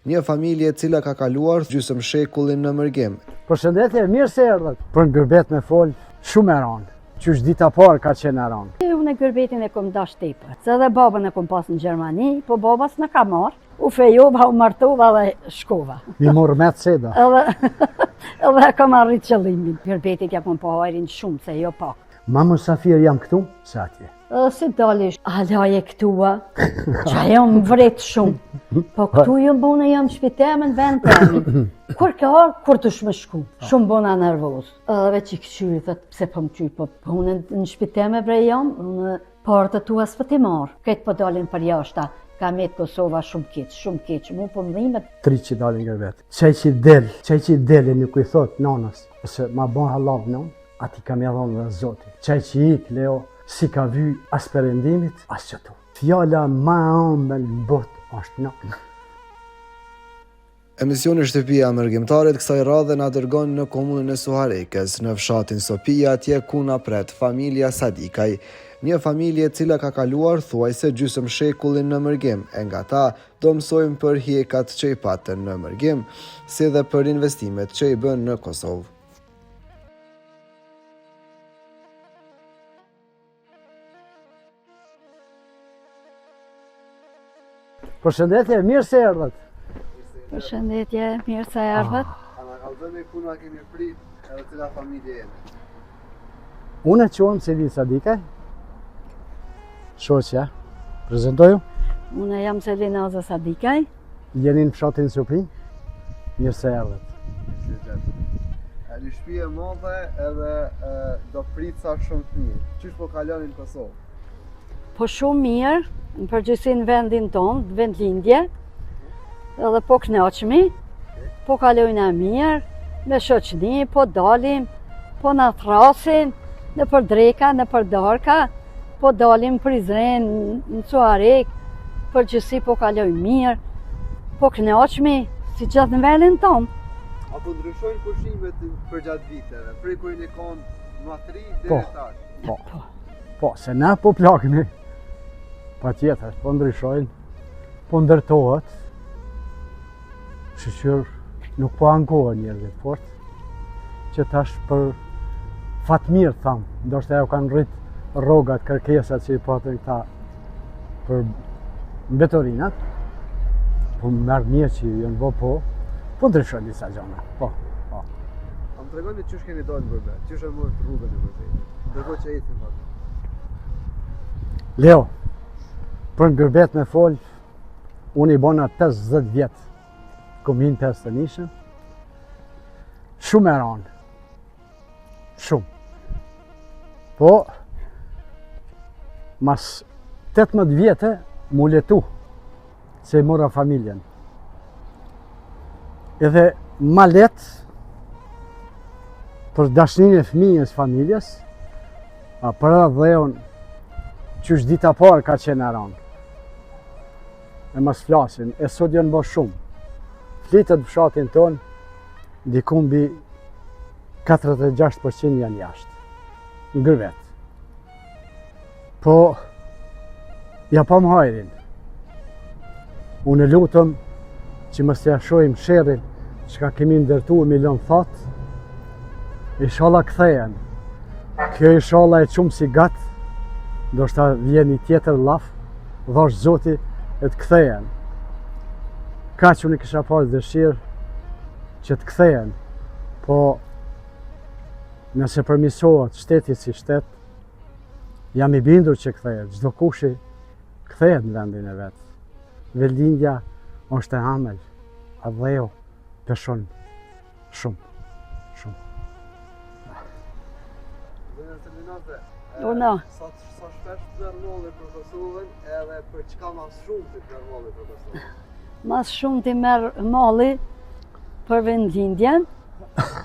Një familje e cila ka kaluar gjysëm shekullin në mërgim. Përshëndetje, mirë se erdhët. Për në gurbet me fol, shumë e ranë. Qysh dita parë ka qenë e ranë. Unë gurbetin e kom dash tepër. Se edhe babën e kom pas në Gjermani, po baba s'na ka marrë. U fejova, u martova dhe shkova. Mi morë me të seda. Edhe, edhe e kom arrit qëllimin. Gurbetit ja kom pa hajrin shumë, se jo pak. Ma musafir jam këtu, se atje. Edhe si dalish, ala je këtua, që jam vret shumë. Po këtu jam bone, jam në shpi teme në vend temin. Kur ka ardhë, kur të shme shku. Shumë bona nervoz. Edhe veç i këqyri, thot, pse po më qyr, po, po unë në shpi teme bre jam, unë parët e tua s'po t'i marr. Këtë po dalin për jashta, ka met Kosova shumë keq, shumë keq. Mu po më dhimet. Tri që dalin gurbet. Qaj që del, qaj që del e nuk i thot nanës, ose ma bon hallall nënë, Ati ka me dhonë dhe zoti. Qaj që ik, Leo, s'i ka vy as perëndimit, as qëtu. Fjala ma e ëmbël në botë është nënë. Emisioni Shtëpia e Mërgimtarit kësaj radhe na dërgon në komunën e Suharekës, në fshatin Sopia, atje ku na pret familja Sadikaj. Një familje e cila ka kaluar thuajse gjysëm shekullin në mërgim, e nga ta do mësojmë për hjekat që i patën në mërgim, si dhe për investimet që i bënë në Kosovë. Përshëndetje, mirë se erdhët. Përshëndetje, mirë se erdhët. Ah. A na kallzoni ku na keni prit edhe cila familje jeni? Unë quhem Selin Sadikaj, shoqja, prezentoju. Unë jam Selinaza Sadikaj. Jeni në fshatin Sopi, mirë se erdhët. Mirë se erdhët. Një shtëpi e madhe edhe do pritsa shumë të mirë. Qysh po kaloni në Kosovë? Po shumë mirë, në përgjithësi në vendin tonë, në vendlindje, edhe po knaqmi, po kalojna mirë, me shoqni, po dalim, po na thrrasin, nëpër dreka, nëpër darka, Po dalim Prizren, në Suharekë, përgjithësi po kalojmë mirë, po knaqmi, si gjithë në vendin tonë. A po ndryshojnë pushimet përgjatë viteve, prej kur jeni konë ma t'ri deri po, tash? Po, po, po, se na po plakmi, patjetër, po ndryshojnë, po ndërtohet, Shyqyr, nuk po ankohen njerëzit fort, që tash për fat mirë, thamë, ndoshta jau kanë rrit rrogat, kërkesat që i patën këta për mbeturinat, po më merr mirë që janë bo, po, po ndryshojnë disa gjona, po, po. A më tregoni qysh keni dalë në gurbet, qysh e morët rrugën e gurbetit, ndërkohë që ecim pak. Leo, për në gurbet me folë, Unë i bona 50 vjet, kom hi n'pesëdhetenishën, shumë e ranë, shumë. Po, mas 18 vjete, m'u letu, se i mora familjen. Edhe ma letë, për dashninë e fëmijës familjes, a për atdheun, qysh dita parë ka qenë e ranë. E mos flasim, e sot janë bo shumë. Flitet në fshatin tonë, diku mbi 46% janë jashtë. Në gurbet. Po, ja pamë hajrin. Unë lutem që mos t'ja shohim sherrin çka kemi ndërtu e mi lënë thatë, ishalla kthehen. Kjo ishalla e qumë si gatë, ndoshta vjen një tjetër llaf, dhashtë zoti e të kthehen. Kaq unë kisha pas dëshirë që të kthehen, po nëse përmisohet shteti si shtet, jam i bindur që kthehet, çdokushi kthehet në vendin e vet. Vendlindja është e amël, atdheu peshon shumë, shumë. Uno. Sa, sa shpesh të merr malli për Kosovën edhe për çka ma shumë të merr malli për Kosovën? Ma shumë të merr malli për vendlindjen,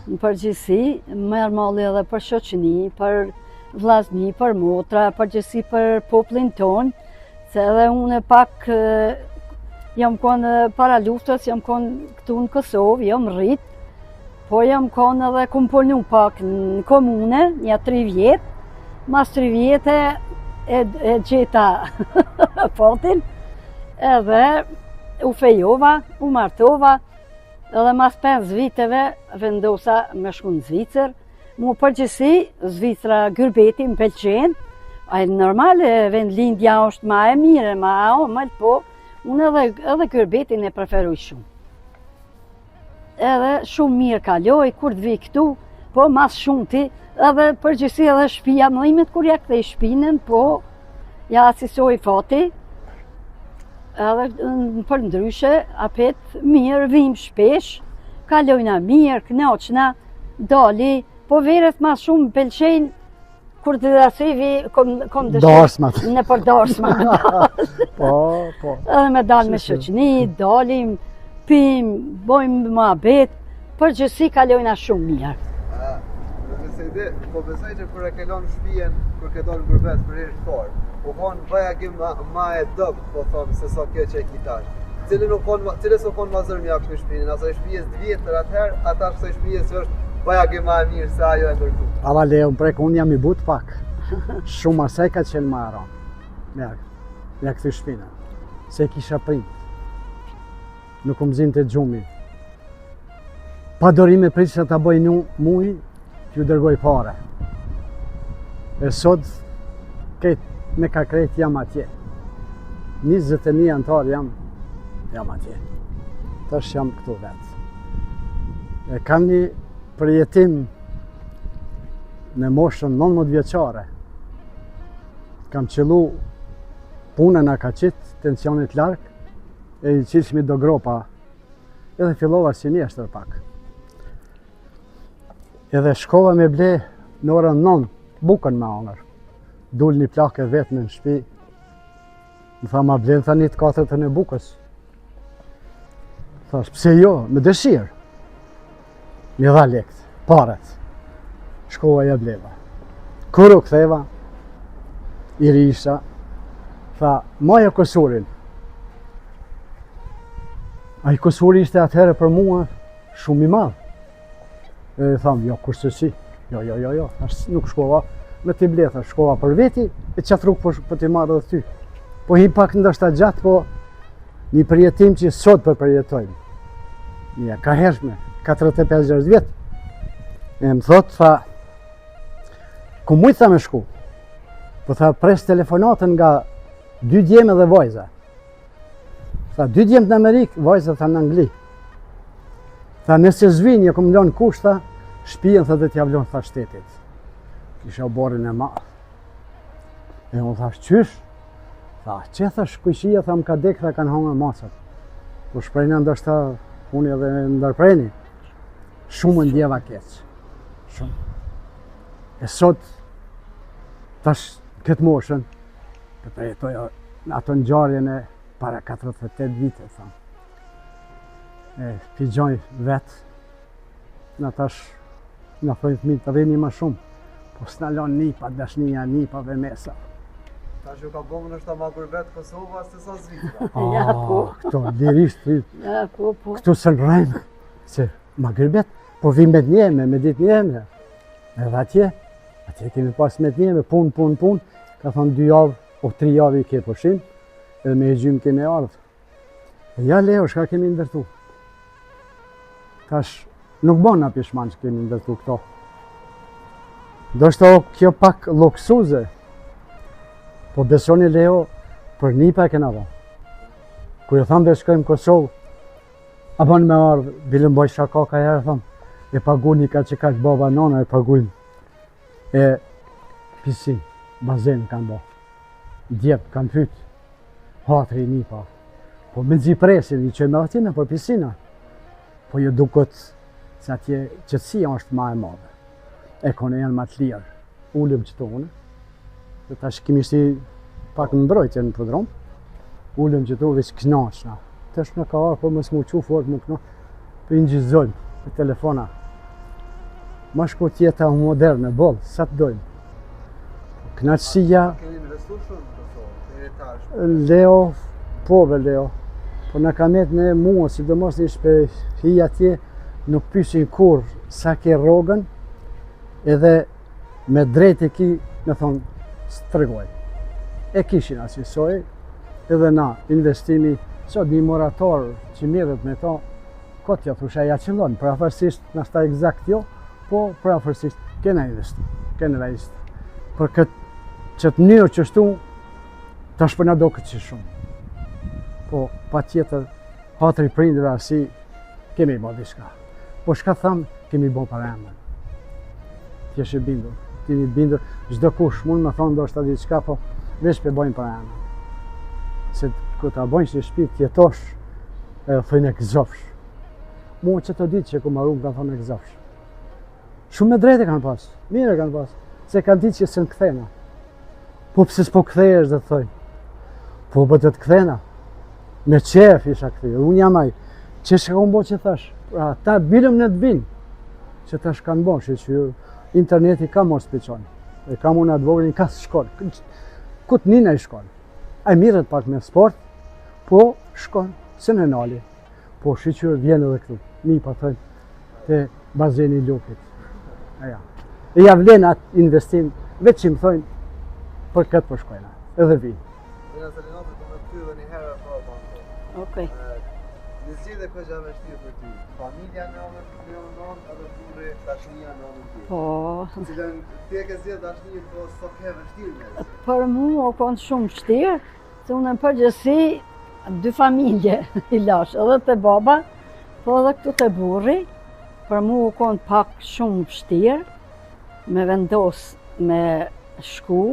në përgjithësi, merr malli edhe për shoqni, për vllazni, për motra, përgjithësi për popullin tonë, se edhe unë pak jam konë para luftës, jam konë këtu në Kosovë, jam rrit, po jam konë edhe kum punu pak në komune, nja tri vjet, mas tri vjete e, e gjeta fatin, edhe. U fejova, u martova, edhe mas 5 viteve vendosa me shku në Zvicër. Mu përgjithësi, Zvicra gyrbeti më pëlqen, ai normal vendlindja është ma e mire, ma e omël, po unë edhe, edhe gyrbetin e preferoj shumë. Edhe shumë mirë kaloj, kur të vi këtu, po mas shumti, edhe përgjithësi edhe shpia më dhimet kur ja kthej shpinën, po ja asisoj fati, edhe përndryshe, apet mirë, vim shpesh, kalojna mirë, knaqna, dali, po verët ma shumë pëlqejnë, Kur të dhe vi, kom, kom dëshirë. Darsmat. Nëpër darsma me dalë. po, po. Edhe me dalë me shoqni, dalim, pim, bojmë muhabet, përgjithësi kalojna shumë mirë. Nëse ide, po besoj që kur e ke lënë shtëpinë, kur ke dalë gurbet për herë të parë, u kon bajagi ma, ma e dobët, po thom, se sa kjo që e ki tash. Cilën u kon, cilës u kon ma zor me ja kthy shpinën, asaj shtëpisë të vjetër atëherë, a tash kësaj shtëpisë që është bajagi ma e mirë se ajo e ndërtuar. Alla Leo, më prek, unë jam i butë pak. Shumë asaj ka qenë ma e rëndë. Me ja kthy shpinën. Se e kisha prind. Nuk më zinte gjumi. Pa dorime pritsha ta bëj një muj, t'ju dërgoj pare. E sot, krejt, me ka krejt jam atje. 21 anëtar jam, jam atje. Tash jam këtu vetë. E kam një përjetim në moshën 19 vjeçare. Kam qëllu puna na ka qitë, tensionit larg, e i qitshmi do gropa, edhe fillova si mjeshtër pak. Edhe shkova me ble në orën 9, bukën me hangër. Dul një plakë e vetme në shpi, më tha ma blen tha një të katërtën e bukës. Thash, pse jo, me dëshirë. M'i dha lekt, paret. Shkova ja bleva. Kur u ktheva, i ri isha, tha, maje kusurin. Ai kusuri ishte atëherë për mua shumë i madh. E i tham, jo, kurrsesi, jo, jo, jo, jo, thash, nuk shkova me t'i ble, thash, shkova për veti, e qatë rrugë po, po t'i marr edhe ty. Po hi pak ndoshta gjatë, po një përjetim që sot po përjetojmë. Ja, ka hershme, ka 35-6 vjet. E më thot, tha, ku mujt tha me shku? Po tha, pres telefonatën nga dy djem edhe vajza. Tha, dy djemt në Amerikë, vajza tha në Angli. Tha, nëse s'vin, ja kom lënë kusht, tha, shpijën, tha, do t'ja lon, tha, shtetit. Kisha oborrin e madh. E unë thash, qysh? Tha, që thash, kojshia, tha, më ka dek, tha, kanë hangër macat. Po shprejna ndoshta puni edhe ndërpreni. Shumë u ndjeva keq. Shumë. E sot, tash, këtë moshën, të përjetoj ato ngjarjen e para 48 vite, tha. E, p'i gjoj vetë, na tash, na thojnë fëmijët të rrini ma shumë, po s'na lonë nipa, dashnia, nipa dhe mesa. Tash ju ka bo ndoshta ma gurbet Kosova se sa Zvicra. Ah, Ja, po. Këto, lirisht, Ja, po, po. këtu s'e rrejmë, se ma gurbet, po vi me të njeme, me ditë njeme. Edhe atje, atje kemi pas me të njeme, punë, punë, punë, ka thonë dy javë, o tri javë i ke pushim, edhe me e gjymë kemi ardhë. E ja Leo, shka kemi ndërtu? Tash, nuk bon na pishman që kemi ndërtu këto. Ndoshta kjo pak luksuze, po besoni Leo, për nipa e kena bo. Kur e thamë dhe shkojmë Kosovë, a bon me ardhë, bile m'boj shaka ka herë, thamë, e paguni ka që kaq baba nona e pagujnë. E pisin, bazen kanë bo. Djemt kanë hyt, hatri i nipa. Po mezi presin, i qojmë atje nëpër pisina. Po ju duket se atje qetësia është ma e madhe. E kone janë ma të lirë. Ulëm qëtu unë. Dhe tash kemi si pak në mbrojtje në podrum. Ulëm qëtu veç knaqna. Tash në ka ardhë, po mos m'u çu fort më këno. Po i ngjizojmë me telefona. Ma shkurt jeta moderne, boll, sa të dojmë. Knaqësia... Keni investu shumë në Kosovë, deri tash. Leo, po be Leo, po na ka met ne mua, sidomos një shpe hi atje, nuk pysin kurrë sa ke rrogën, edhe me drejt e ki, me thonë, s'tregoj. E kishin asisoj, edhe na, investimi. Sot një murator që mirret me to, kot ja thusha, ja qëllon, përafërsisht, nashta ekzakt jo, po përafërsisht, kena investu, kena investu. Për këtë qëtë mënyrë qështu, tash po na doket që shumë. Po, patjetër, hatri prindëve asi, kemi bo diçka. Po shka thamë, kemi bo për emër. Ti jesh i bindur, ti i bindur, çdo kush mund me thonë ndoshta diçka, po veç pe bojmë për emër. Se kur ta bojnë një shtëpi të jetosh, e thojnë e gëzofsh. Mua qëto ditë që ku maru më kanë thonë e gëzofsh. Shumë me drejtë kanë pas, mirë e kanë pas, se kanë ditë që s'un kthehna. Po pse s'po kthehesh dhe të thojnë. Po po do të kthehna. Me qef isha kthy. Unë jam ai. Që s'ka kom bo që thash. Pra, ta bilëm në të vinë. Që tash kanë bo, që që interneti ka mos për E kam unë atë voglin, ka shkon. Ku të nina i shkon. Ai mirret pak me sport, po shkon, se në nali. Po shyqyr vjen edhe këtu. Nipa thojnë te bazeni i Lupit. Eja. E ja vlen atë investim, veç që më thojnë për këtë po shkojna. Edhe vijnë. Dhe në Selinate të me ty dhe një herë e po banko. Okej. Një zgjidhje kogja e vështirë për ty. Familja në anën në anën edhe burri dashnia në anën tjetër. Po. Cilën ti e ke zgjedh dashninë, po s'o ke vështirë me. Për mu o konë shumë vështirë, Se unë në përgjithësi, dy familje i lash, edhe te baba, po edhe këtu te burri, për mu u konë pak shumë vështirë, me vendos me shku,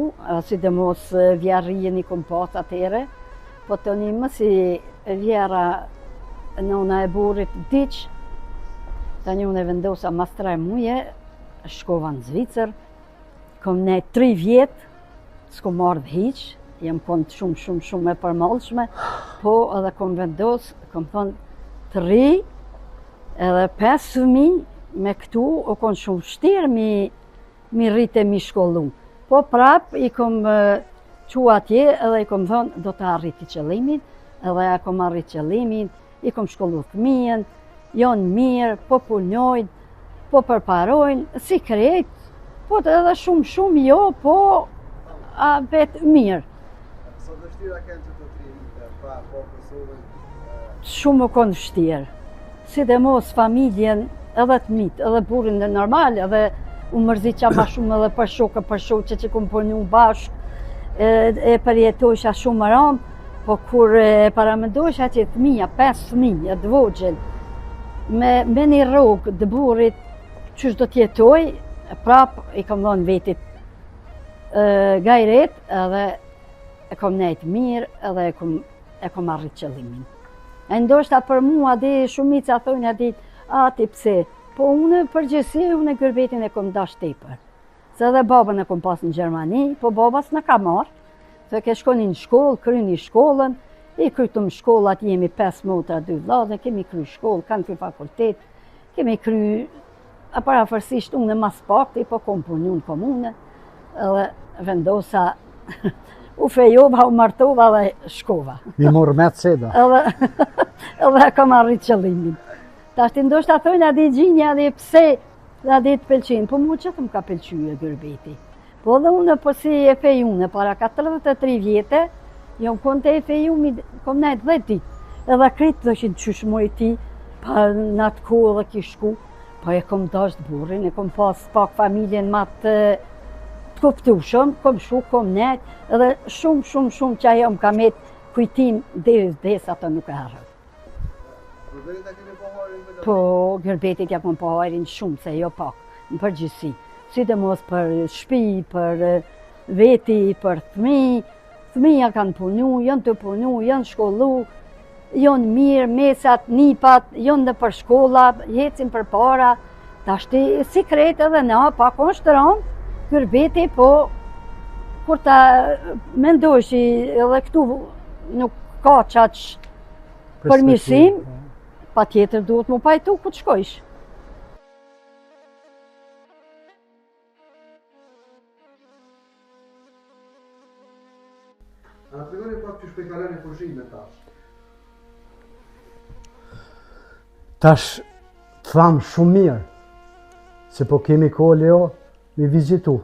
sidomos vjehrrijën i kom pas atëhere, po tani masi vjehrra nona e burrit vdiq, tani unë e vendosa mas tre muje, shkova në Zvicër, Kom nejt tri vjet, s'kom ardhë hiq, jam konë shumë, shumë, shumë e përmallshme, po edhe kom vendos, kom thonë të rri, edhe pesë fëmi me këtu, o konë shumë vështirë mi, mi rritë e mi shkollu. Po prap i kom çu atje edhe i kom thonë do të arriti qëllimin, edhe ja kom arrit qëllimin, i kom shkollu fëmijën, janë mirë, po punojnë, po përparojnë, si krejt, po të edhe shumë shumë jo, po a vetë mirë. Sa vështirë a kenë qëto tri vite, pa, po, Kosovën? Shumë u konë vështirë, sidomos familjen edhe të mitë, edhe burrin në normal, edhe u mërzitqa ma shumë edhe për shokë, për shoqe që kom punu bashkë, e, e përjetojsha shumë rëndë, Po kur e paramendojsha që fëmija, pesë fëmijë, të vogjël, me, me një rrogë të burrit, qysh do t'jetoj, prap i kom dhonë vetit gajret edhe e kom nejt mirë edhe e kom, e kom arrit qëllimin. E ndoshta për mua, di shumica thojnë a dit, a ti pse, po unë përgjithësi, unë gërbetin e kom dash tepër. Se edhe babën e kom pas në Gjermani, po baba s'na ka marrë, Thojke shkoni në shkollë, kryni shkollën, i krytëm shkollat, jemi 5 motra, 2 vllazën, kemi kry shkollë, kanë kry fakultet, kemi kry, a parafërsisht unë mas pakti, po kom punu në komune, edhe vendosa, u fejova, u martova dhe shkova. Mi morë me të seda. Edhe, edhe kam arrit qëllimin. Tashti ndoshta thojnë, a di gjinja, dhe pse, dhe a di të pëlqen, po mu që të më ka pëlqye gurbeti. Po dhe unë po si e fejune, para 43 vjete, jam konë te e fejumi, kom nejtë 10 ditë. Edhe krejt thoshin qysh moj ti, pa në atë kohë dhe ki shku, po e kom dasht burrin, e kom pas pak familjen ma të të kuptushëm, kom shku, kom nejtë, edhe shumë, shumë, shumë që ajo më ka met kujtim deri vdes ato nuk e harroj. Gërbetit a keni pa hajrin me Po, gërbetit ja kom pa hajrin shumë, se jo pak, në përgjithësi. Sidomos për shpi, për veti, për fëmi. Fëmija kanë punu, janë të punu, janë shkollu, janë mirë, mesat, nipat, janë nëpër shkolla, hecin përpara. Tashti, si krejt edhe na, pak është rëndë, gurbeti, po, kur ta mendojsh edhe këtu nuk ka qaq Përmirësim, po. patjetër duhet mu pajtu ku të shkojsh. A na tregoni pak qysh po i kaloni pushimet tash? Tash të tham shumë mirë, se po kemi kohë Leo me vizitu.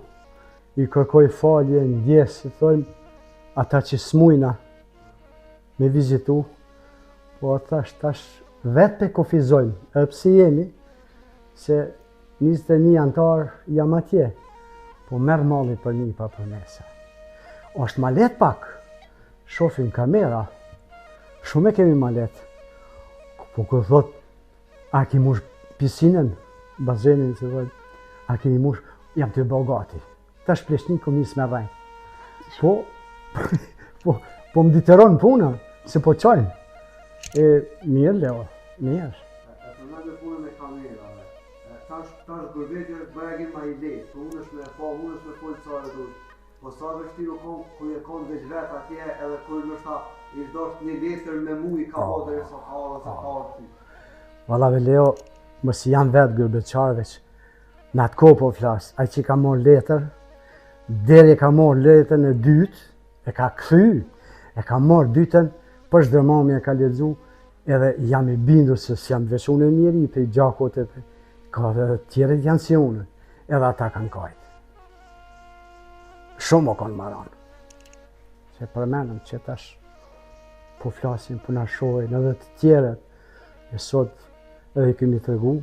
I kërkoj falje, ndjesë, si thojmë, ata që s'mujna, me vizitu. Po thash, tash vetë pe kufizojmë, edhe pse jemi, se 21 antar jam atje, po merr malli për nipa për mesa. Është ma lehtë pak, shofim kamera, shumë e kemi ma lehtë. Po kur thot, a ki mush pisinën, bazenin, se thot, a keni mush, jam tu bo gati. Tash pleqni kom nis me rrejt. Po, po, po më detyron puna, se po qajnë. E, mirë, Leo, mirë. E përmende punën e kamerave. Tash, tash gurbeti është bajagi ma i lehtë, po mundesh me pa, mundesh me folë sa e dush. Po sa vështirë u konë, kur je konë veç vetë atje, edhe kur ndoshta ish dosht një letër me muj ka po deri sa ka ardhë, sa ka ardhë ty. Valla ve Leo, mos janë vetë gurbetçarë veç, Në atë kohë po flas, ai që ka marrë letër, deri e ka marrë letrën e dytë, e ka kthy, e ka marrë dytën, për çdo e ka lexu, edhe jam i bindur se s'jam veç unë njeri prej gjakut e prej, ka dhe tjerët janë si unë, edhe ata kanë kajtë. Shumë o konë ma ranë. Se përmenëm që tash po flasim, po na shohin edhe të tjerët, e sot edhe i kemi tregu,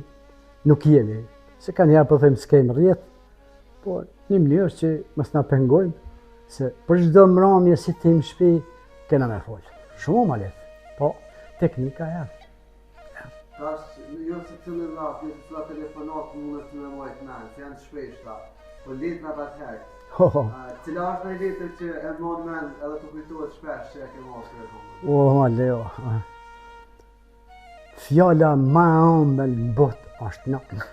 Nuk jemi, se ka njerë po them s'kem rrjet, po një mënyrë që mos na pengojmë, se për çdo mramje si të him n'shpi, kena me folë. Shumë ma lehtë, po teknika e Tash, jo secili llaf, jo secila telefonat mundet me majtë men, se janë të shpeshta, po letrat atëherë. Ho, ho. Cila është një letër që e mon men edhe të kujtohet shpesh që e ke marrë për e O, ma Leo. Fjala ma e ëmbël në botë është nanë.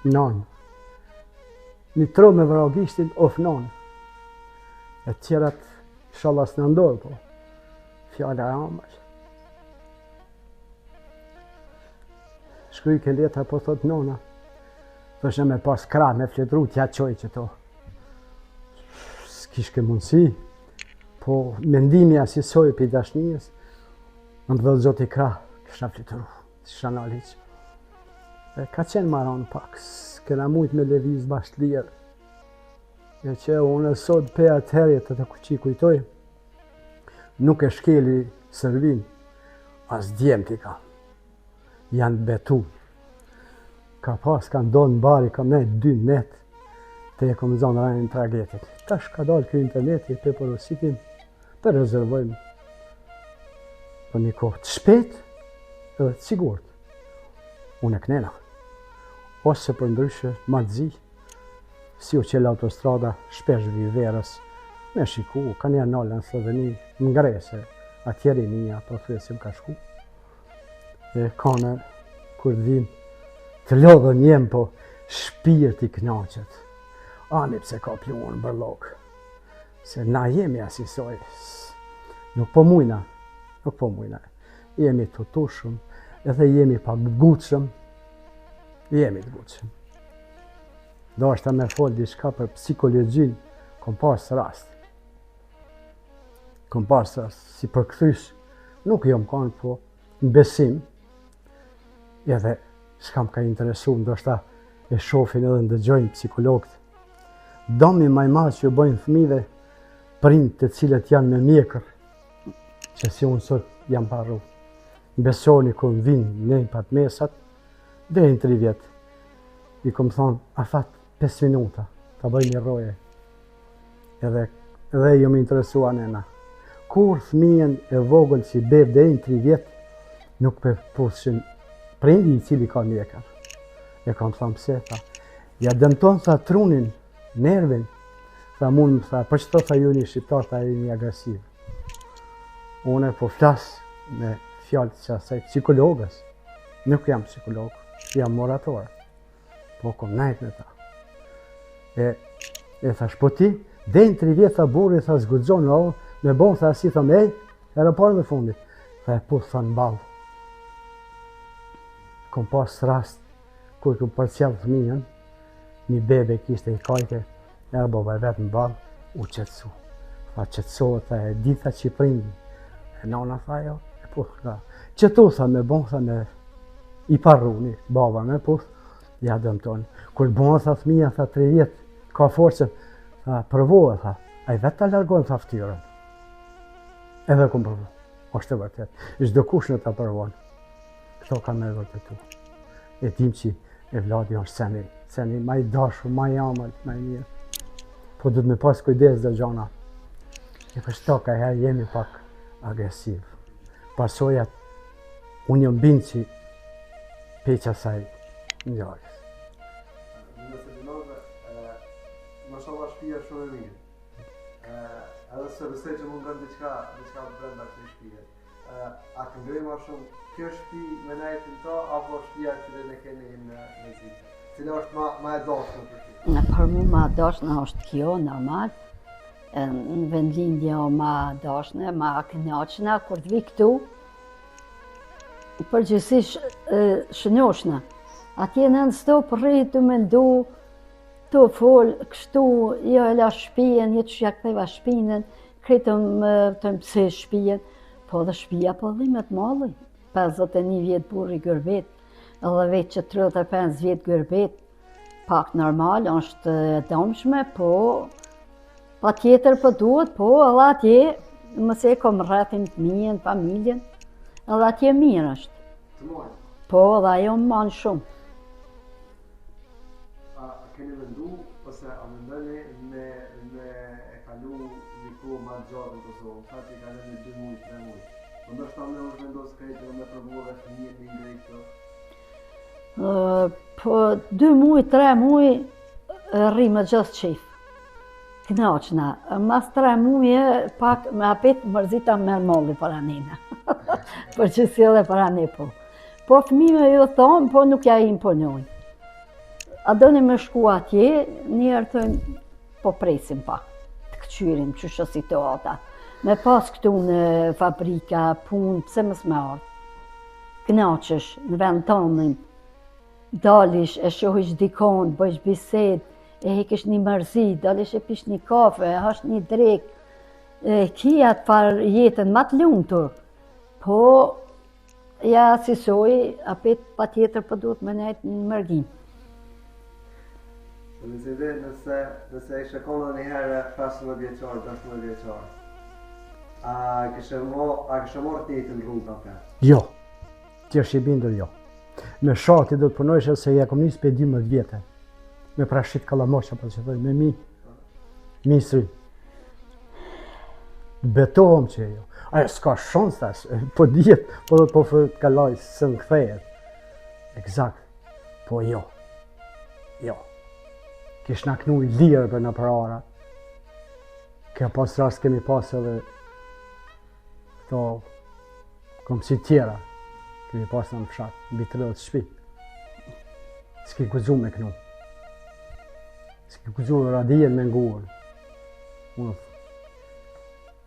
Nanë. Një tro me vra gishtin, of nanë. E tjerat, ishalla s'na ndodh, po. Fjala e ëmbël. Shkrujke letra, po thot nona. Thoshe me pas krah me fletru t'ja çoj qëto. S'kishke mundësi, po mendimi asisoj prej dashnijës, më më dhëtë zoti krah, kisha fletru, s'isha nalë hiç. E ka qenë ma ranë pak, s'kena mujtë me leviz bash të lirë. E që unë sot pe atëherë të të kuqi kujtoj, nuk e shkeli Serbinë, as djemt i kam. Janë betu. Ka pas, ka ndodhë në Bari, kam nejtë dy net, të e kom zonë renin tragetit. Tash ka dalë kjo interneti, pe porositim, pe rezervojmë për një kohë të shpejt edhe të sigurt. Unë e knena. Ose për ndryshe, ma të zi, si u qelë autostrada, shpesh vi verës, me shiku, ka një nalë në Sloveni, në Grese, atje rinia, po thuj se më ka shku. E kane, kur të vim, të lodhën jem, po shpirti knaqet. Ani pse ka pluhun n'bërllog. Se na jemi asisoj. Nuk po mujna, nuk po mujna. Jemi të tutushëm, edhe jemi pak të ngutshëm. Jemi të ngutshëm. Doshta me fol diçka për psikologjinë, kom pas rast. Kom pas rast, si përkthys, nuk jom kanë, po në besim, edhe s'kam ka interesu, ndoshta e shofin edhe ndëgjojnë psikologët. Domi ma i madh që ju bojnë fëmive, prind të cilët janë me mjekër, që si unë sot jam parru. Besoni kur më vinë në pat mesat, deri në 3 vjet, i kom thonë, afat 5 minuta, ta bëj një roje. Edhe, edhe jom interesua nena. Kur fëmijën e vogël si bebë deri në 3 vjet, nuk pe puthshin prindi i cili ka mjekër. E kam thonë pse, tha. Ja dëmton, tha, trunin, nervin. Tha, mund, tha, për qëto, tha, ju një shqiptar, tha, jeni agresiv. Unë po flas me fjalë që asaj psikologës. Nuk jam psikolog, jam murator. Po, kom nejt me ta. E, e thash, po ti, deri në tri vjet, tha burri, tha, s'guxon, o, me bon, tha, si, tha, me, era parë dhe fundit. Tha, e puth, tha, në ballë. Kom pas rast, kur kom përcjell fëmijën, një bebe kishte i kajte, era baba e vet në ballë, u qetësu. Tha, qetësohet, tha, e di, tha, që prindi. E nona, tha, jo, e puth, tha. Qëtu, tha, me bon, tha, me i parruni, baba me puth, ja dëmton. Kur bon, tha, fëmija, tha, 3 vjet, Ka forcën, tha, provoje, tha, ai vetë ta largon, tha, ftyrën. Edhe kom provu, është e vërtet. Çdokush në ta provon, këto ka me vërtetu. E dim që evladi është seni, seni ma i dashur, ma i amël, ma i mirë. Po duhet me pas kujdes dhe gjana. E për shto ka herë jemi pak agresiv. Pasojat, unë jam bind që prej qasaj ngjarjes. Nëse dinove, mashallah shpia shumë e mirë. Edhe se besoj që mungon diçka, diçka brenda kësaj shpije. A të ngreh ma shumë kjo shpi me nejtë në to, apo shpia që ne keni në, në Zvicër? Cila është ma, ma e dashme për ty? Në për mu ma dashme është kjo, normal. Në vendlindje o ma dashme, ma knaqna, kur të vi këtu, përgjithsisht shënoshna. Atje non stop rri tu mendu, tu fol, kështu, jo e la shpijën, jo që ja ktheva shpinën, krejt më thojnë pse shpijën, po dhe shpija po dhimet malli, 51 vjet burri gurbet, edhe vetë që 35 vjet gurbet, pak normal, është e domshme, po patjetër po duhet, po edhe atje, mëse e kom rrethin fëmijën, familjen, edhe atje mirë është. Të mojnë? Po, edhe ajo më manë shumë. A keni mendu ose a mendoni me me e kalu një kohë ma të gjatë në Kosovë, tha që i kaloni 2 muaj, 3 muaj. Po ndoshta me u zhvendos krejt edhe me provu edhe fëmijën me ngrejt këtu. Po 2 muaj, 3 muaj rri me gjithë qejf. Knaqna. Mas 3 muaj pak me apet mërzita merr malli për anena. Për që si edhe për ane po. Po fëmijëve ju thonë, po nuk ja imponoj. A doni me shku atje, njëherë thojnë, po presim pak, të këqyrim qysh është situata. Me pas këtu në fabrika, punë, pse mos me ardhë? Knaqesh në vend tonin, dalish e shohish dikon, bëjsh bisedë, e hekish një mërzi, dalish e pish një kafe, e hash një drekë, e ki atë farë jetën ma të lumtur, po Ja, asisoj, apet patjetër po duhet me nejtë në mërgim. Nëse dhe, nëse, nëse ishe konë edhe një herë 15 vjeqar, 16 vjeqar, a kishe mo, a kishe marrë të njëjtën rrugë apet? Jo, ti është i bindur jo. Me shati do të punojshe se ja kom nisë prej 12 vjete. Me prashit kallamoq, apo që thojnë, me mi, misri. Betohem që jo. Ajo s'ka shans tash, po dihet, po do të po të kaloj se në kthehet. Eksakt. Po jo. Jo. Kish na knu i lirë për nëpër ara. Kjo pas rast kemi pas edhe këto komsi tjera. Kemi pas në fshat, mbi 30 shpi. S'ki guxu me knu. S'ki guxu radijen me ngu. Unë,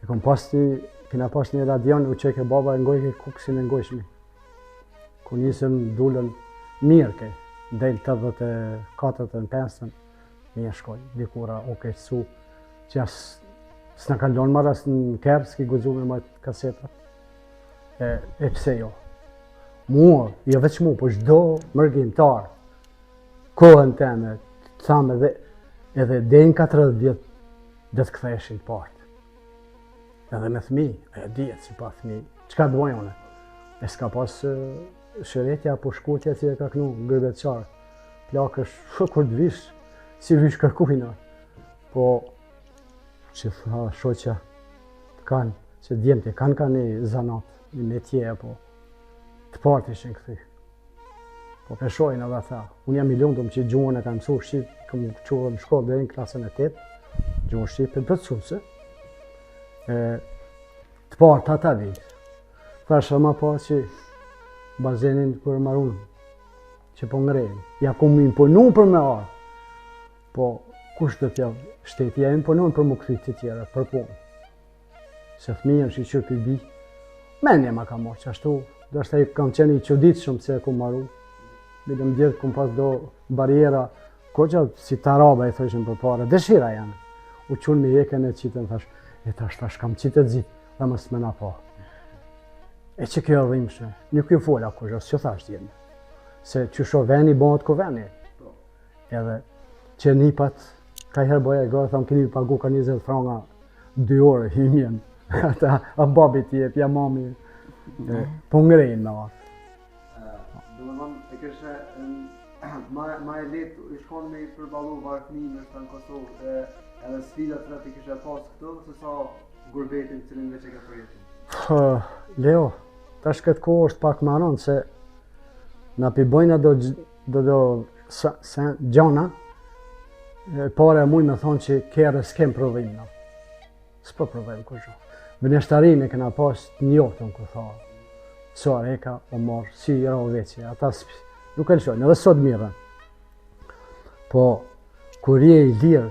e kom pas një, kena pas një radion, u çojke baba e ngojke Kuksin e ngojshmi. Ku nisëm dulën mirë ke, deri 84 të në 5 mirë shkoj, dikura u keqësu, që as s'na kanë lonë marrë as në kerr, s'ki guxu me majtë kasetat. E, e pse jo? Mua, jo veç mu, po çdo mërgimtar, kohën teme, të thamë edhe, edhe deri në 40 vjet, do të ktheheshin të partë. Edhe me thmi, e dihet si pa thmi, çka të bojë une? E s'ka pas shëretja apo shkurtja që e ka knu gurbetçar. Plakësh, kur të vish, si vish kërkujna. Po, që tha shoqja, të kanë, që djemtë e kanë kanë një zanat, një metje, apo të partë ishin kthy. Po peshojnë edhe tha, unë jam i lumtur që gjuhën e kam mësuar shqip, kam çu në shkollë deri në klasën e 8, gjuhën shqipe plotësuese. E të parë ata vijnë. Thashë ma pa që bazenin kur marun që po ngrejnë. Ja ku më imponu për me ardhë. Po, kush do t'ja, shteti ja imponon për m'u kthy të tjera, për punë. Se fëmijën që që këj bi, menja ma ka marrë që ashtu, do është e kam qenë i çuditshëm se e kum maru, bile më djetë kum pas do barriera, koqa si taraba i thojshin përpara, dëshira janë. U qunë me jekën e qitën, thash, e tash, tash kam qitë e zitë, dhe mos me na pa. E që kjo e dhimshme, nuk ju fola kush, as që thash djemë, se që sho veni, bëhet ku veni. Edhe që nipat. Ka herë boja e gërë, thamë, keni pagu ka 20 franga, dy orë, himjen. Ata, a babi t'jep, ja mami. E, po ngrejnë me atë. Domethonë, e kishe ma, ma e lehtë ish konë me i përballu varfninë nështë në Kosovë, e, edhe sfidat të i kishe pas këtu, se sa gurbetin cilin veç e ke përjetu. Leo, tash këtë kohë është pak ma rëndë se na pi bojna do, do, do sa, sa, gjona, e pare e muj me thonë që kerre s'kem prodhim, no. S'po prodhojmë kurgjo. Vneshtarinë e kena pas të njohtën, ku tha. Suhareka o marrë, si i Rahoveci, ata s'pi, nuk e lëshojnë, edhe sot mirren. Po, kur je i lirë,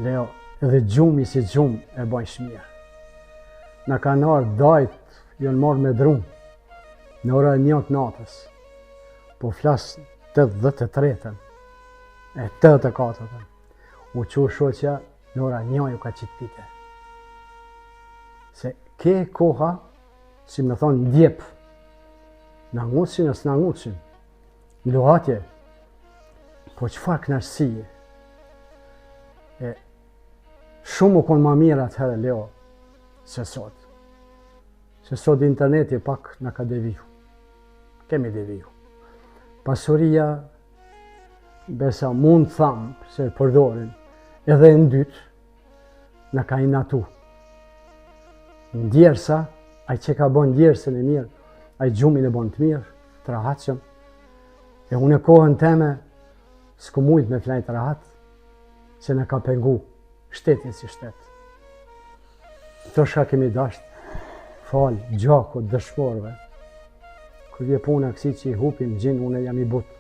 Leo, edhe gjumi si gjumë e bajsh mirë. Na kanë ardhë dajt, janë marrë me dru, në ora e një të natës. Po flas 83-ën, e 84-ën. U çu shoqja në ora një ju ka qitë pite. Se ke koha, si me thonë, djep, na ngucin e s'na ngucin, në luhatje, po çfarë knaqësie, e shumë u konë ma mirë atëherë, Leo, se sot. Se sot interneti pak na ka deviju. Kemi deviju. Pasuria Besa mund të tham se e përdorin edhe e ndyt na ka inatu. Ndjersa, ai që ka bon ndjersën e mirë, ai gjumin e bon të mirë, të rahatshëm. E unë e kohën teme, s'kum mujt me flajt rahat, se na ka pengu shtetin si shtet. Këto shka kemi dasht, falë gjakut dëshmorëve, kur vje puna kësi që i hupim gjinë, unë jam i butë.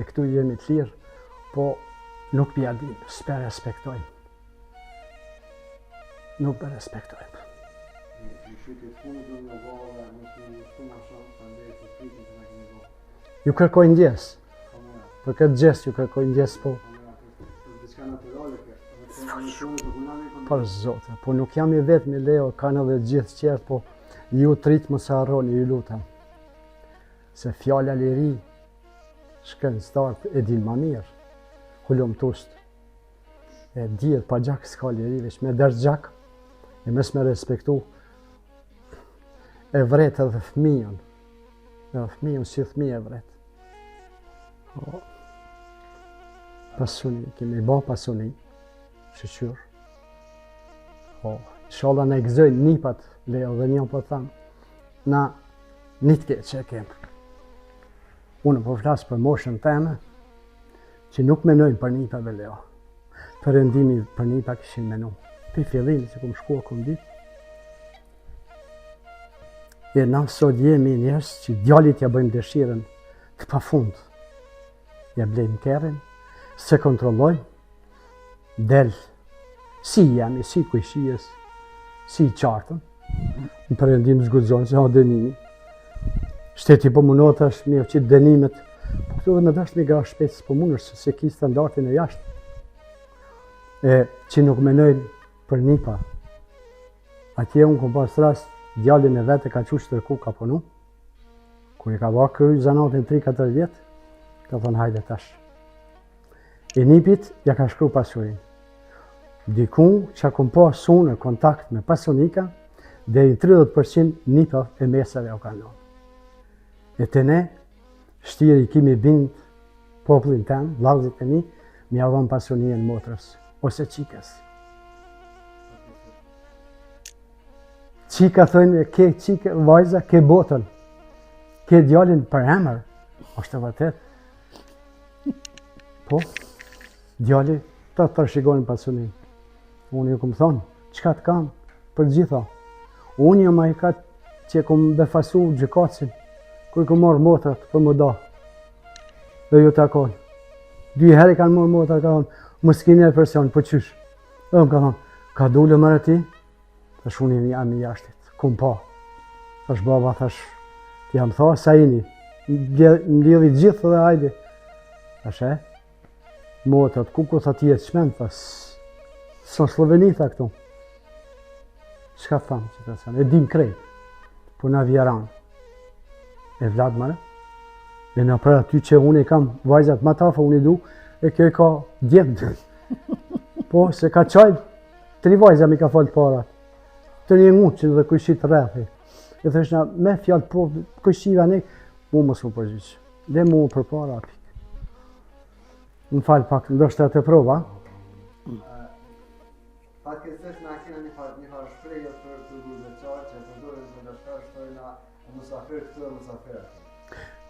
E këtu jemi të lirë, po nuk pja dim, s'pe respektojmë. Nuk pe respektojmë. Një shqytje të fundit do një bërë dhe mos më shtu ma shumë, faleminderit për pritjen që na keni bërë. Ju kërkoj ndjesë. Për këtë gjest ju kërkoj ndjesë po. Për zotë, po nuk jam i vetmi Leo, kanë edhe gjithë qertë, po ju t'ritë mos e harroni, ju lutem. Se fjala liri, shkencëtarët e din ma mirë, hulumtust. E dihet pa gjak s'ka liri, veç me derdh gjak, e mos me respektu, e vret edhe fëmijën, edhe fëmijën si fëmijë e vret. Po, pasuni, kemi bo pasuni, shyqyr. Po, inshallah na i gëzojnë nipat, Leo dhe një po thamë, na një të keqe e kemë. Unë po flas për moshën teme, që nuk menojmë për nipa be Leo. Perëndimi për nipa kishin menu. Pi fillim që kum shkua kum ditë, E na sot jemi njerëz që djalit ja bëjmë dëshirën të pafund. Ja blejmë kerrin, s'e kontrollojmë, del si jemi, si kojshijes, si i qartën, në perëndim s'guxon, se ha dënimi. Shteti po munohet tash me qitë dënimet, po këtu dhe me dashtë me grah shpejt s'po mundesh, se s'e ki standardin e jashtë. E që nuk menojnë për nipa, Atje unë kom pas rast, djalin e vet e ka çu qetërku ka punu. Kur i ka ba kry zanatin 3-4 vjet, ka thonë hajde tash. E nipit ja ka shkru pasurin. Diku që kom pas unë kontakt me pasunika, deri 30% nipa e mesave o kanë lonë. E te ne, shtiri i kimi bind popullin tem, vllazit e mi, me ja dhonë pasunien motrës, ose qikës. Qika thojnë, ke qikë, vajza, ke botën, ke djalin për emër, është e vërtet. Po, djali, të trashëgojnë pasunin. Unë ju kom thonë, çka të kam, për gjitha. Unë jam ai ka që e kom befasu gjykatësin, kur i kom marrë motrat për më da. Dhe ju takon. Dy herë i kanë marrë motrat, ka thonë, mos kini e presion, po qysh. Dhe më ka thonë, ka dule mërë ti? Thash unë jam i jashtit, kum pa. Thash baba, thash, ti jam tha, sa jeni? Mblidhi gjithë dhe hajde. Thash e, motrat, ku ku tha ti e çmend, tha, s'o Slloveni, tha këtu. Çka thamë që të thënë, e dim krejt, po na vjeran. E Vlad mërë? E në për aty që unë i kam vajzat ma t'afër, unë i du, e kjo i ka djemt. Po, se ka qajt, tri vajza mi ka falë para. Të një ngutë që dhe kujshit rrethi. E thëshna, me fjalë po, kujshiva një, mu mos mu përgjigj. Dhe mu për para, pikë. Më falë pak, ndoshta të prova. Fatkeqësisht na kena një farë një farë shprehje për të gurbetçarë që e përdorim se do shpesh thojna musafir këtu e musafir aty.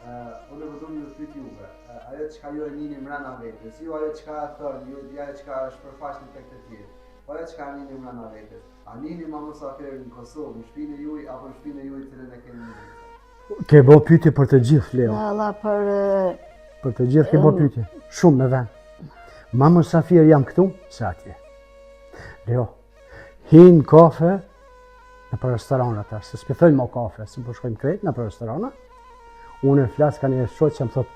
Ë unë po du me ju pyet juve, ajo çka ju e nini mrena vetes, ju ajo çka e thoni, ju ajo çka shpërfaqni tek të tjerë, po ajo çka e nini mrena vetes. A nini ma musafir në Kosovë, në shtëpinë e juaj apo në shtëpinë e juaj cilën e keni në Zvicër? Ke bo pyetje për të gjithë, Leo. Valla për për të gjithë ke bo pyetje. Shumë me vend. Ma musafir jam këtu, se atje. Leo, hin kafe nëpër restorana tash, se s'pe thojnë mo kafe, se po shkojmë krejt nëpër restorana. Unë e flas ka një shoq që më thot,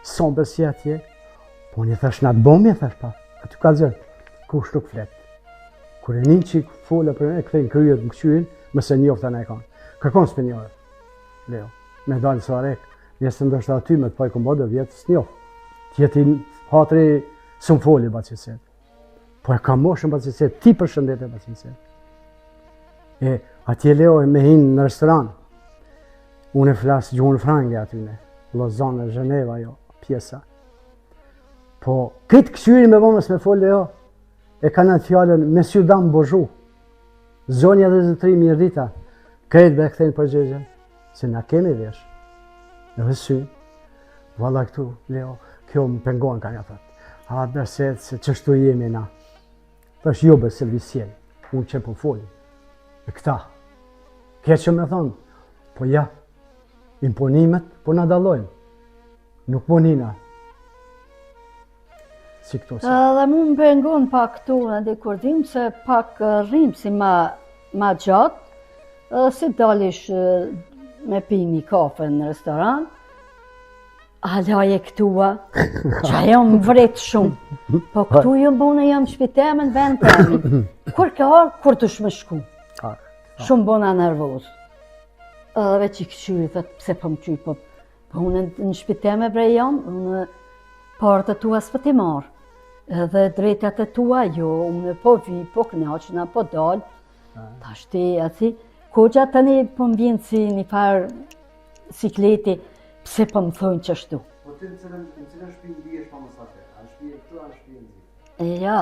son besi atje, po unë i thash në atë bomi, thash pa, aty ka zërë, kush nuk flet. Kur e nin që folë për e kthejnë kryet më këqyrin, mëse njofta në e kanë. Kërkon s'pe njohë, Leo, me dalë Suharekë, Nëse ndoshta aty me të paj kom bo do vjetë s'njoh. Tjeti hatri s'më foli baci Set. Po e ka moshën baci Set, ti përshëndete baci Set. E atje Leo e me hinë në restoran. Unë e flas gjuhën frange atyne. Lozane, Zheneva, jo, pjesa. Po, këtë këqyri me bo mos me folë, Leo, e kanë atë fjalën, monsieur dame bonjour. Zonja dhe zotri mirëdita, krejt be kthejnë përgjegjen, se na kemi vesh, edhe sy, valla këtu, Leo, kjo më pengon ka një thot, a beset se qështu jemi na, thash jo be se visjen, unë që po foli, e këta, ke që me thonë, po ja, imponimet, po na dallojnë, nuk po nina, Si këto si. Edhe mu më pengon pak këtu në di kur vim, se pak rrim si ma, ma gjatë, edhe si dalish me pi një kafe në restoran, ala je këtua, që ajo më vret shumë. Po këtu jam bo unë jam n'shpi teme në vend temin. Kur ke ardhë, kur dush me shku. Shumë bona nervoz. Edhe veç i këqyri, thot, pse po më qyr, po Po unë në shpi teme bre jam, unë paret e tua s'po t'i marr. Edhe drejtat e tua, jo, unë po vi, po knaqna, po dal. Tash ti, aty, kogja tani po më vjen si një farë sikleti, pse po më thojnë qështu. Po ti në cilën, në cilën shpi ndihesh ma musafir? A në shpi e këtu, a në shpi në Zvicër? Ja,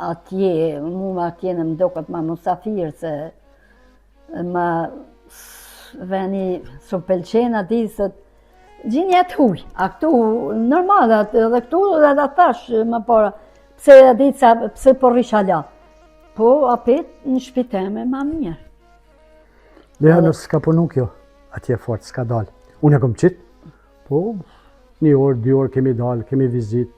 atje, mu atje në më doket ma musafir, se Ma veni s'u pëlqen aty se gjinja të huj, a këtu normal, atë, edhe këtu edhe ta thash më para, pse e di ca, pse po rrish ala. Po, apet në shpi teme ma mirë. Lea, në s'ka punu kjo, atje fort, s'ka dalë. Unë e kom qitë, Po, një orë, dy orë kemi dalë, kemi vizit,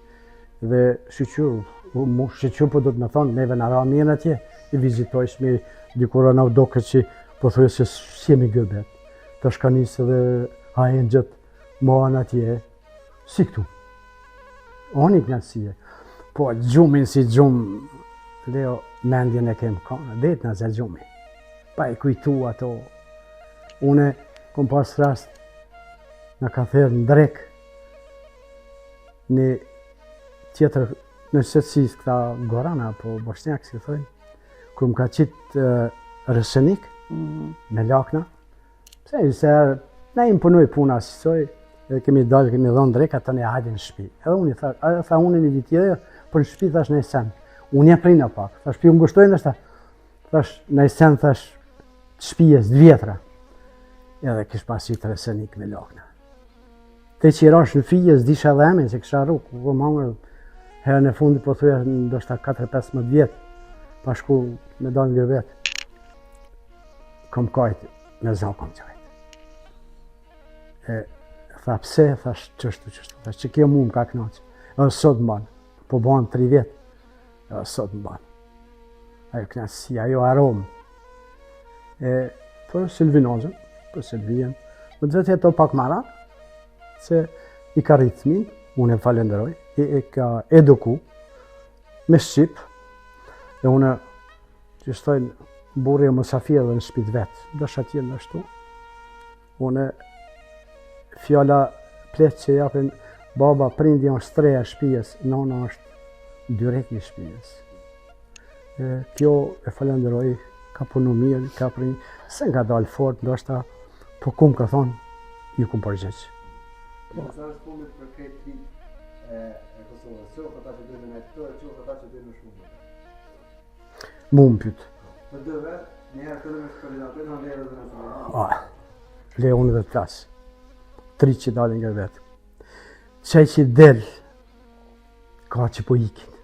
dhe shyqyr, mu shyqyr po do të me thonë, neve na ra mirë atje, i vizitojshmi, dikur na u doke që po thuje se s'jemi gurbet. Tash ka nisë edhe ahengjet më anë atje, si këtu. Oni knaqësie. Po, gjumin si gjumë, Leo, mendjen e kem kanë, det na zë gjumi. Pa e kujtu ato. Une, kom pas rast, Na ka thirrë në drekë një tjetër në shtetësi këta Gorana apo Boshnjak si thojnë, kur më ka qitë resenik mm -hmm. me lakna, pse i se herë, na imponoi puna si soj, edhe kemi dalë, kemi dhonë dreka, tani hajde në shpi. Edhe unë i tha, ajo tha unë një ditë tjetër, për në shpi thash në sen. Unë ja prina pak, thash pi u ngushtoj ndoshta, Thash, në sen, thash, të shpijes, të vjetra. Edhe kish pasi të resenik me lakna. Te që i rash në fije, s'disha dhe emin, se kisha rrukë, ku kom hangër, herën e fundit, po thuja, ndoshta 4-15 vjetë, pa shku me dalë në gurbet. Kom kajt, me za kom qajt. E, tha, pse, thash, qështu, qështu, thash, që kjo mu më ka knaqë. Edhe sot më banë, po banë 3 vjetë, Edhe sot më banë. Ajo knaqësi, ajo aromë. E për Silvinozën, për Silvijën, më të vetë jeto pak mara, se i ka rritë fëmin, unë e falenderoj, i, e ka eduku, me shqip, e unë që thojnë, burri e musafir dhe në shpi t'vet, ndoshta atje ndoshtu, unë fjala Pleqt që japin baba prindi është streha e shpijës, nona është dyrek i shpijës. E, kjo e falenderoj, ka punu mirë, ka prin, se nga dalë fort, ndoshta, po kum ka thonë, ju kum përgjegj. Po. Mesazh i fundit për krejt të rinjtë e, e Kosovës, qoftë ata që dojnë me nejtë këtu, e qoftë ata që dojnë me shku. Mu më pyt. Të dyve, një herë fillimisht për Renatin, ha vlerë dhe në Ah, le unë dhe të flas. T'ri që dalin nga vetë. Qaj që del, ka që po ikin.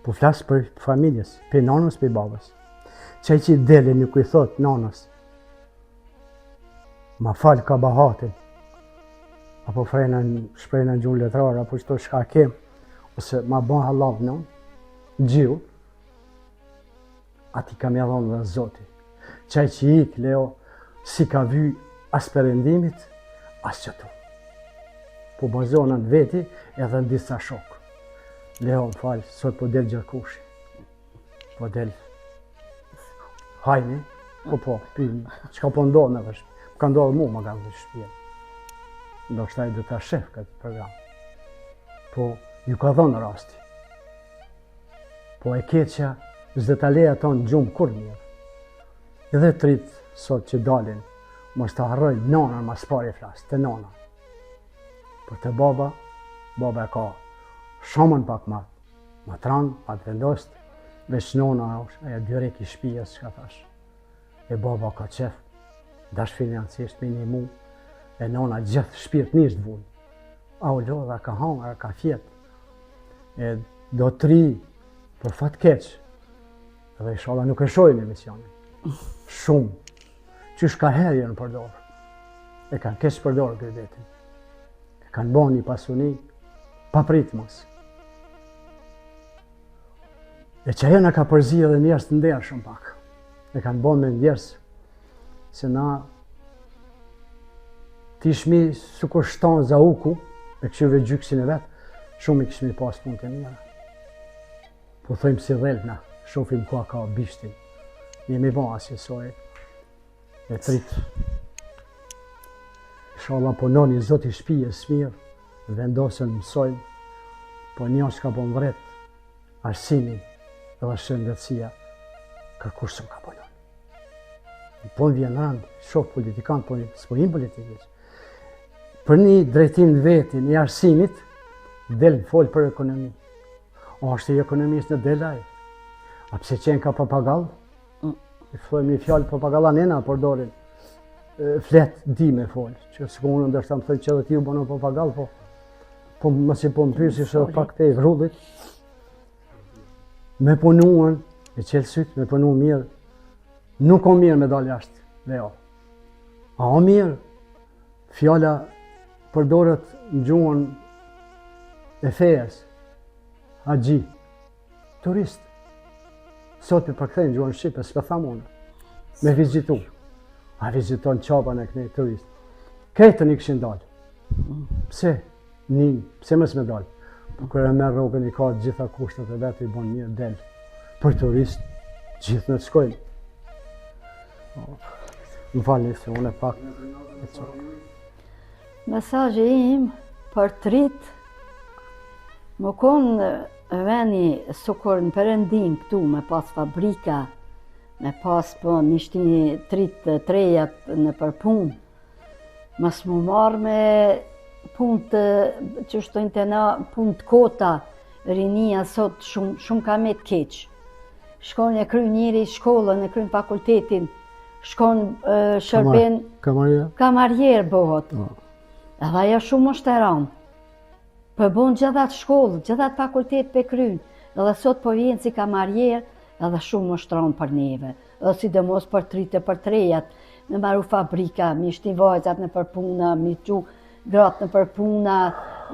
Po flas për familjes, për nanës, për babës. Qaj që del e nuk i thot nanës, ma fal kabahatin, apo frena, shprehna në gjuhën letrare, apo qëto shka kem, ose ma bon hallall nënë, Gjiu, ati ka me dhonë dhe zoti. Qaj që ik, Leo, s'i ka vy as perëndimit, as qëtu. Po bazona në veti edhe në disa shokë. Leo, më falë, sot po del gjithkushi. Po del hajni, po po, pi, çka po ndodhë në vështë. Ka ndodhë mu, ma kanë dhe shpjenë. Ndoshta i do ta shef këtë program. Po, ju ka dhonë rasti. Po e keqja, s'do ta leja tonë gjumë kurrë mirë. Edhe t'rit sot që dalin, mos të harrojnë nonën ma s'pari flas, te nona. Por te baba, baba e ka shumën pak ma, ma t'ran, ma të vendost, veç nona është, ajo dyrek i shpijës, çka thash. E baba ka qef, dash financisht me nimu, e nona gjithë shpirtnisht vun. A u lodh, a ka hangër, a ka fjet. E do të ri, për fat keq, dhe ishalla nuk e shohin emisionin. Shumë, qysh ka herë janë përdorë. E kanë keq përdorë gërbetin. E kanë bo një pasuni, papritmas. E që ajo na ka përzi edhe njerëz të ndershëm pak. E kanë bo me njerëz se na t'ishmi sikur shton Zauku, e këshyve gjyksin e vet, shumë i kishmi pas punë të mira. Po thojmë si dhelpna, shofim ku ka bishtin. Jemi bo asnjësoj. E t'rit. Ishalla punoni, zoti shpijës mirë, vendosën mësojnë, po një çka po më vret, arsimi dhe shëndetësia, kërkush s'u ka punon. Po më vjen rëndë, shoh politikan, po s'po jim politikisht. Për një drejtim në vetin i arsimit, del në folë për ekonomi. O, është i ekonomisë në del ai. A pse qenë ka papagall? Mm. I thojmë një fjalë papagalla nena përdorin. Flet di me folë. Që së unë ndoshta më thojnë që edhe ti u bënë papagall, po po masi po më pyesish edhe pak te vrullit. Me punuan, me qelë sytë, me punu mirë. Nuk o mirë me dalë jashtë, Leo. A o mirë, fjala përdoret në gjuhën e fejes, haxhi, turist. Sot për përkthejnë në gjuhën shqipe, s'pe tham unë. Me vizitu. A viziton Qaben e kënej turist. Krejtën i këshin dalë. Pse? Një, pse mos me dalë? Po kur e merr rrogën i ka të gjitha kushtet e vet i bon mirë del. Për turist, gjithë në të shkojnë. Po, më falni se unë e pak e qokë. Mesazhi im për t'rit, me konë veni sikur në perëndim këtu me pas fabrika, me pas po me shti t'rit t'rejat nëpër punë, Mos m'u marrë me punë të, që shtojnë të na, punë të kota, rinia sot shumë, shumë ka met keq. Shkon e kryn njeri shkollën, e kryn fakultetin, shkon shërben... Kamarier. Kamarier bëhot. Po. Edhe ajo shumë është e randë. Po e bon gjithë atë shkollë, gjithë atë fakultet pe kryn, edhe sot po vjen si kamarier, edhe shumë është randë për neve. Dhe sidomos për t'rit e për t'rejat, me maru fabrika, me shti vajzat nëpër puna, me çu gratë nëpër puna,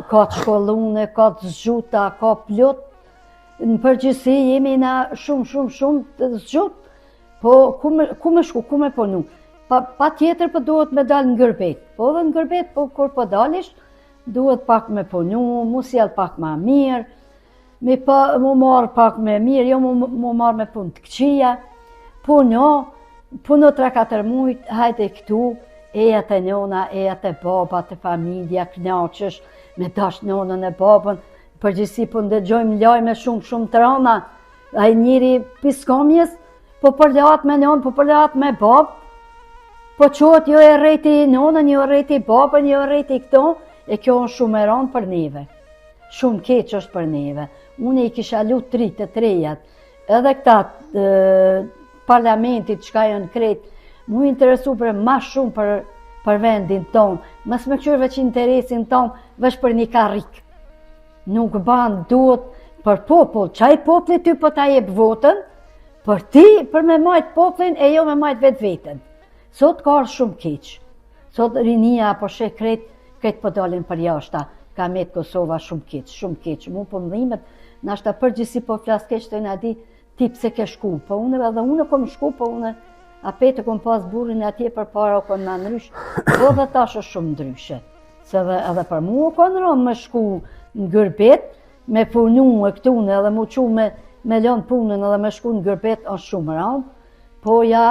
ka të shkollune, ka të zgjuta, ka plot. Në përgjithësi jemi na shumë, shumë, shumë të zgjut, po ku me, ku me shku, ku me punu. Pa, patjetër po duhet me dalë në gurbet, po edhe në gurbet, po kur po dalish, duhet pak me punu, mu sjell pak ma mirë, Me pa, mu marrë pak me mirë, jo mu, mu marrë me punë të këqija, puno, puno 3-4 mujt, hajde këtu, Eja te nona, eja te baba, te familja, knaqesh, me dash nonën e babën, përgjithësi po ndëgjojmë lajme shumë shumë të rana, ai njeri piskomjes, po përlahet me nonë, po përlahet me babë, po çohet jo e rreti nonën, jo e rreti babën, jo e rreti këto, e kjo është shumë e rëndë për neve. Shumë keq është për neve. Unë i kisha lut të rijtë, të rejat, edhe këta parlamentit çka janë krejt, mu interesu për ma shumë për, për vendin tonë, mos me kqyrë veç interesin tonë, veç për një karrikë. Nuk ban duhet për popull, qaj populli ty po ta jep votën, për ti për me majtë popullin e jo me majtë vetveten. Sot ka ardhë shumë keq. Sot rinia po sheh krejt, krejt po dalin përjashta, ka met Kosova shumë keq, shumë keq. Mu po më dhimet, nashta përgjithësi po flas keq të na di ti pse ke shku, po unë edhe unë kom shku, po unë apet e kom pas burrin atje përpara o kon ma ndryshe, po dhe tash është shumë ndryshe. Se edhe, edhe për mu o kon rëndë me shku në gurbet, me punu e këtu në edhe mu çu me, me lënë punën edhe me shku në gurbet është shumë rëndë, po ja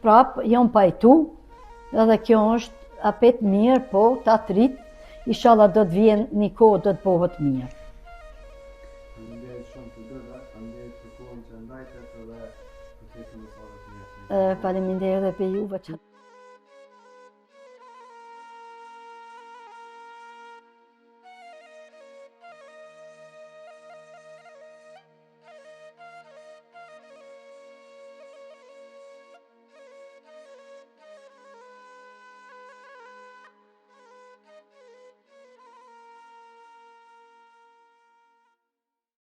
prap jam pajtu, Edhe kjo është apet mirë, po ta t'rit, ishalla do të vjen një kohë do të bëhet mirë. Faleminderit shumë të dyve, faleminderit për kohën që ndajtët edhe për të të mësove të mirë. Faleminderit edhe për juve që...